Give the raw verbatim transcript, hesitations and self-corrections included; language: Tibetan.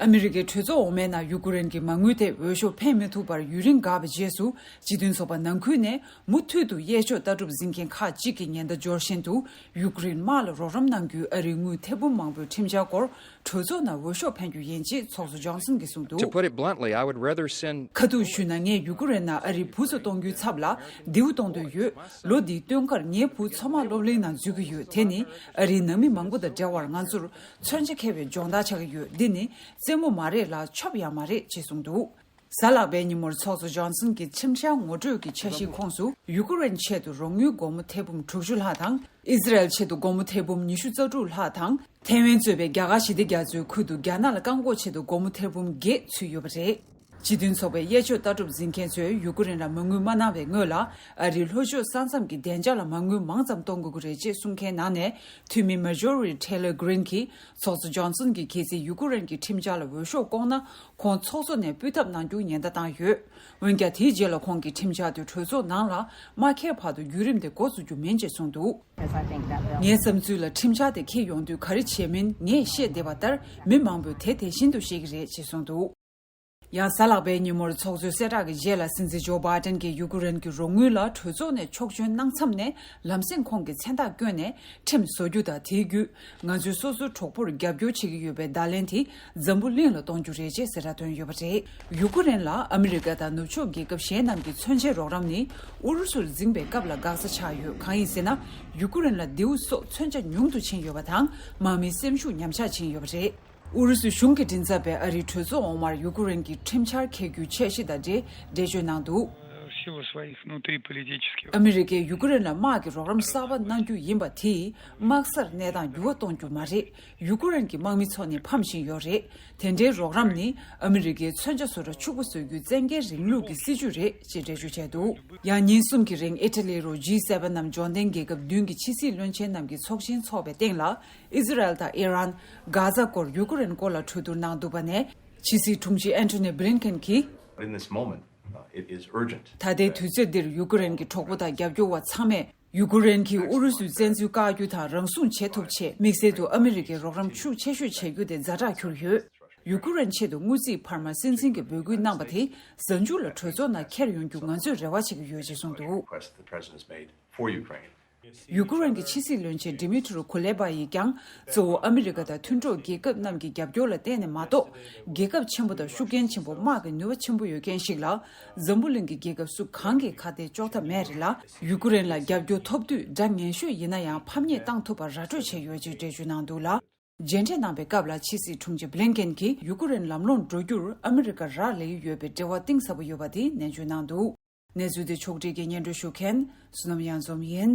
ཨ་མི་རི་ཀའི་གྲོས་ཚོགས་འོག་མའི་ནང་ཡུ་ཀེ་རེན་གྱི་མ་དངུལ་དེ་འོས་ཤོག་འཕེན་མི་ཐུབ་པར་ཡུན་རིང་འགག་པའི་རྗེས་སུ། སྤྱི་མཐུན་ཚོགས་པ་ནང་ཁུལ་ནས་མུ་མཐུད་དུ་གཡས་ཕྱོགས་ལྟ་གྲུབ་འཛིན་མཁན་ཁག་ཅིག་གིས་ཉེན་བརྡ་འབྱོར་བཞིན་དུ། ཡུ་ཀེ་རེན་དམག་ལ་རོགས་རམ་གནང་རྒྱུའི་ཨ་རིའི་དངུལ་ཐེར་འབུམ་མང་པོའི་ཁྲིམས་འཆར་སྐོར་གྲོས་ཚོགས་ནང་འོས་ཤོག་འཕེན་རྒྱུ་ཡིན་ཅེས་ཚོགས་གཙོ་ཇོན་སན་གྱིས་གསུངས་འདུག། To put it bluntly, I would rather send ཁ་ཐུག་ཞུས་ན། ངས་ཡུ་ཀེ་རེན་ནང་ཨ་རིའི་བུ་ཚོ་གཏོང་རྒྱུའི་ཚབ་ལ་མདེའུ་གཏོང་འདོད་ཡོད། ལོ་འདིའི་སྟོན་ཁར་ངའི་བུ་མཚོ་དམག་སློབ་གླིང་ནང་འཛུལ་གྱི་ཡོད། དེ་ནི་ཨ་རིའི་ནང་མི་མང་པོ་དང་འབྲེལ་བར་ང་ཚོར་མཚོན་ཆ་འཁྱེར་བའི་སྦྱོང་བརྡར་ཆགས་ཀྱི་ཡོད། འདི་ནི་རྩེད་མོ་མ་རེད་ལ་ཆོབ་ཡང་མ་རེད་ཅེས་གསུངས་འདུག། གཟའ་ལྷག་པའི་ཉིན་མོར་ཚོགས་གཙོ་ཇོན་སན་གྱིས་ཁྲིམས་འཆར་ངོ་སྤྲོད་ཀྱི་འཆར་གཞིའི་ཁོངས་སུ། ཡུ་ཀེ་རེན་ཆེད་དུ་རོགས་དངུལ་སྒོར་མོ་ཐེར་འབུམ་དྲུག་ཅུ་ལྷག་དང་། ཨི་ཟི་རལ་ཆེད་དུ་སྒོར་མོ་ཐེར་འབུམ་ཉི་ཤུ་རྩ་དྲུག་ལྷག་དང་། ཐེ་ཝན་གཙོས་པའི་རྒྱ་གར་ཞི་བདེ་རྒྱ་མཚོའི་ཁུལ་དུ་རྒྱ་ནག་ལ་བཀག་འགོག་ཆེད་དུ་སྒོར་མོ་ཐེར་འབུམ་བརྒྱད་ཚུད་ཡོད་པ་རེད། སྤྱི་མཐུན་ཚོགས་པའི་གཡས་ཕྱོགས་ལྟ་གྲུབ་འཛིན་མཁན་ཚོས་ཡུ་ཀེ་རེན་ལ་མ་དངུལ་མ་གནང་བའི་སྔོན་ལ། ཨ་རིའི་ལྷོ་ཕྱོགས་ས་མཚམས་ཀྱི་བདེ་འཇགས་ལ་མ་དངུལ་མང་ཙམ་གཏོང་དགོས་ཀྱི་རེད་ཅེས་གསུང་མཁན་ནང་ནས། འཐུས་མི་མར་ཇོ་རི་ཊེ་ལར་གྷི་རིན་གྱིས་ཚོགས་གཙོ་ཇོན་སན་གྱིས་གལ་སྲིད་ཡུ་ཀེ་རེན་གྱི་ཁྲིམས་འཆར་ལ་འོས་ཤོག་བསྐོང་ན། ཁོང་ཚོགས་གཙོ་ནས་སྤུས་ཐབས་གནང་རྒྱུ་ཉེན་བརྡ་བཏང་ཡོད། འོན་ཀྱང་། དེའི་རྗེས་ལ་ཁོང་གིས་ཁྲིམས་འཆར་དེ་གྲོས་ཚོགས་ནང་ལ་མ་འཁྱེར་བར་དུ་བརྒྱུད་རིམ་དེ་འགོ་འཛུགས་རྒྱུ་མིན་ཅེས་གསུངས་འདུག། ངའི་བསམ་ཚུལ་ལ། ཁྲིམས་འཆར་དེ་འཁྱེར་ཡོང་དུས་ག་རེ་བྱས་མིན་ངས་ཤེས་བསྡད་པ་ལྟར། མི་མང་པོས་དེ་དེ་བཞིན་དུ་ཤེས་ཀྱི་རེད་ཅེས་གསུངས་འདུག། ཡང་། གཟའ་ལྷག་པའི་ཉིན་མོར་ཚོགས་གཙོའི་གསལ་བསྒྲགས་ཀྱི་རྗེས་ལ། སྲིད་འཛིན་ཇོ་བྷའི་ཏན་གྱིས་ཡུ་ཀེ་རེན་གྱི་རོགས་དངུལ་ལ་གྲོས་ཚོགས་ནས་ཆོག་མཆན་གནང་མཚམས་ནས། ལམ་སེང་ཁོང་གི་མཚན་རྟགས་བསྐྱོན་ནས་ཁྲིམས་བཟོ་རྒྱུ་དང་། དེའི་བརྒྱུད་ང་ཚོས་སོ་སོའི་གྲོགས་པོར་རྒྱབ་སྐྱོར་བྱེད་ཀྱི་ཡོད་པའི་བརྡ་ལན་དེ་འཛམ་བུ་གླིང་ལ་གཏོང་རྒྱུ་རེད་ཅེས་གསལ་བསྒྲགས་བཏོན་ཡོད་པ་རེད། ཡུ་ཀེ་རེན་ལ་ཨ་མི་རི་ཀ་དང་ནུབ་ཕྱོགས་རྒྱལ་ཁབ་གཞན་རྣམས་ཀྱི་མཚོན་ཆའི་རོགས་རམ་ནི་ཨུ་རུ་སུར་འཛིངས་པའི་སྐབས་ལ་འགག་རྩ་ཆགས་ཡོད། གང་ཡིན་ཟེར་ན། ཡུ་ཀེ་རེན་ལ་མདེའུ་སོགས་མཚོན་ཆ་ཉུང་དུ་ཕྱིན་ཡོད་པ་དང་། དམག་མིའི་སེམས་ཤུགས་ཉམས་ཆག་ཕྱིན་ཡོད་པ་རེད། ཨུ་རུ་སུའི་གཞུང་གི་མགྲིན་ཚབ་པས་ཨ་རིའི་གྲོས་ཚོགས་འོག་མར་ཡུ་ཀེ་རེན་གྱི་ཁྲིམས་འཆར་འཁྱེར་རྒྱུའི་འཆར་གཞི་དང་འབྲེལ་འགྲེལ་བརྗོད་གནང་འདུག། ཨ་མི་རི་ཀས་ཡུ་ཀེ་རེན་ལ་དམག་གི་རོགས་རམ་གསར་པ་གནང་རྒྱུ་ཡིན་པ་དེས་དམག་སར་གནས་སྟངས་འགྱུར་བ་གཏོང་རྒྱུ་མ་རེད། ཡུ་ཀེ་རེན་གྱི་དམག་མི་ཚོ་ནི་ཕམ་བཞིན་ཡོད་རེད། དེ་འདྲའི་རོགས་རམ་ནི་ཨ་མི་རི་ཀའི་མཚོན་ཆ་བཟོ་གྲྭ་ཕྱུག་པོ་བཟོ་རྒྱུའི་བཙན་རྒྱལ་རིང་ལུགས་ཀྱི་སྲིད་ཇུས་རེད་ཅེས་འགྲེལ་བརྗོད་བྱས་འདུག། ཡང་ཉིན་གསུམ་གྱི་རིང་ཨི་ཊ་ལི་རུ་ཇི་སེ་ཝེན་ནམ་འབྱོར་ལྡན་རྒྱལ་ཁབ་བདུན་གྱི་ཕྱི་སྲིད་བློན་ཆེན་རྣམས་ཀྱི་ཚོགས་ཆེན་འཚོགས་པའི་སྟེང་ལ། ཨི་ཟི་རལ་དང་ཨི་རན། གྷ་ཛ་སྐོར། ཡུ་ཀེ་རེན་སྐོར་ལ་གྲོས་བསྡུར་གནང་འདུག་པ་ནས། ཕྱི་སྲིད་དྲུང་ཆེ་ཨན་ཐོ་ནི་བྷི་ལིན་ཁེན་གྱིས། In this moment, uh, it is urgent. ད་ལྟའི་དུས་ཚོད་འདིར་ཡུ་ཀེ་རེན་གྱི་གྲོགས་པོ་དང་རྒྱབ་སྐྱོར་བ་ཚང་མས། ཡུ་ཀེ་རེན་གྱིས་ཨུ་རུ་སུའི་བཙན་འཛུལ་བཀག་རྒྱུ་དང་རང་སྲུང་བྱེད་ཐུབ་ཆེད། དམིགས་བསལ་དུ་ཨ་མི་རི་ཀའི་རོགས་རམ་ཤུགས་ཆེ་ཤོས་བྱེད་རྒྱུ་དེ་ཛ་དྲག་གྱུར་ཡོད། ཡུ་ཀེ་རེན་ཆེད་དུ་དངུལ་རྩིས་འཕར་མ་སྲིད་འཛིན་གྱིས་འབོད་སྐུལ་གནང་པ་དེ་གཟའ་མཇུག་ལ་གྲོས་ཚོགས་ནང་འཁྱེར་ཡོང་རྒྱུ་ང་ཚོས་རེ་བ་བྱེད་ཀྱི་ཡོད་ཅེས་གསུངས་འདུག། Request that the president has made for Ukraine. ཡུ་ཀེ་རེན་གྱི་ཕྱི་སྲིད་བློན་ཆེན་ཌི་མི་ཊི་རོ་ཁུ་ལེ་བྷ་ཡིས་ཀྱང་། གཙོ་བོ་ཨ་མི་རི་ཀ་དང་མཐུན་གྲོགས་རྒྱལ་ཁབ་རྣམས་ཀྱི་རྒྱབ་སྐྱོར་ལ་བརྟེན་ནས་མ་གཏོགས། རྒྱལ་ཁབ་ཆེན་པོ་དང་ཤུགས་རྐྱེན་ཆེན་པོ་དམག་གི་ནུས་པ་ཆེན་པོ་ཡོད་མཁན་ཞིག་ལ། འཛམ་བུ་གླིང་གི་རྒྱལ་ཁབ་སུ་གང་གིས་ཁ་གཏད་གཅོག་ཐབས་མེད་རེད་ལ། ཡུ་ཀེ་རེན་ལ་རྒྱབ་སྐྱོར་ཐོབ་དུས། དགྲ་ངན་ཤོས་ཡིན་ན་ཡང་ཕམ་ཉེས་བཏང་ཐུབ་པར་ར་སྤྲོད་བྱས་ཡོད་ཅེས་འགྲེལ་བརྗོད་གནང་འདུག་ལ། མཇལ་འཕྲད་གནང་པའི་སྐབས་ལ། ཕྱི་སྲིད་དྲུང་ཆེ་བྷི་ལིན་ཀེན་གྱིས་ཡུ་ཀེ་རེན་ལམ་ལྷོང་འགྲོ་རྒྱུར་ཨ་མི་རི་ཀ་རག་ལས་ཀྱི་ཡོད་པའི་འབྲེལ་བ་གཏིང་ཟབ་པོ་ཡོད་པ་དེ་ནན་བརྗོད་གནང་འདུག། གནས་ཚུལ་དེ་ཕྱོགས་སྒྲིག་གིས་སྙན་སྒྲོན་ཞུ་མཁན་བསོད་ནམས་གཡང་འཛོམས་ཡིན།